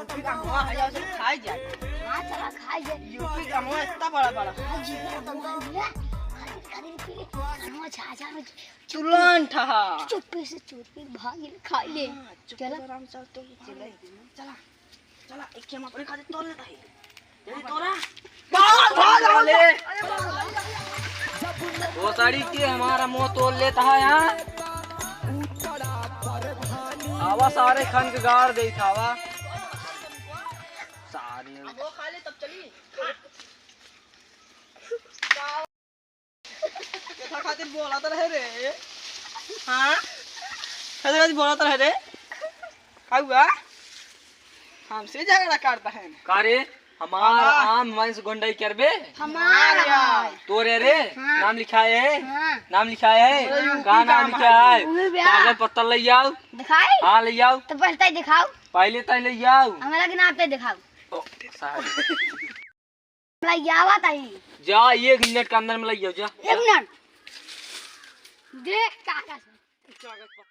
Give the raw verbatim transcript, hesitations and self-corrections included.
यूपी का अमवा है, जाओ, चलो, खाई जाए। हाँ, चला, खाई जाए। यूपी का अमवा इतना बड़ा बड़ा। हाँ, जी, बड़ा बड़ा है। खरीद, खरीद के। अमवा छा, छा, छा। चुलान ठहा। चुप्पे से चोरी भाग ले, खाई ले। हाँ, चुप्पे चला। से आराम से चल, तो चला। चला, चला, एक हम अपने खातिर तोड़ लेता है। जल्दी तोड़ा। भाग, भाग, भाग। ले। वो साड़ी के हमारा मुंह तोड़ लेता है यहाँ। आवा सारे खन के गाड़ दे था, आवा। सारे। अब वो खा ले, तब चली। केथा खातिर बोलत रहे रे? हाँ? केथा खातिर बोलत रहे रे? का हुआ? हमसे झगड़ा करता है। का रे? हमार हमार आम वंश गुंडई करबे? हमार है। तोरे रे? हाँ। नाम लिखाए है? हाँ। नाम लिखाए है? अरे, यूपी का नाम लिखाए है? उहे बे। कागज पत्तर ले आओ। दिखाई? हाँ, ले आओ। तो पहले तय दिखाओ। पहले तय ले आओ। हमारा के नाम तय दिखाओ। ओ, साहब। लइयावा ताई। जा, एक मिनट के अंदर में लइयाओ, जा। एक मिनट। देख का का कागज पत्तर।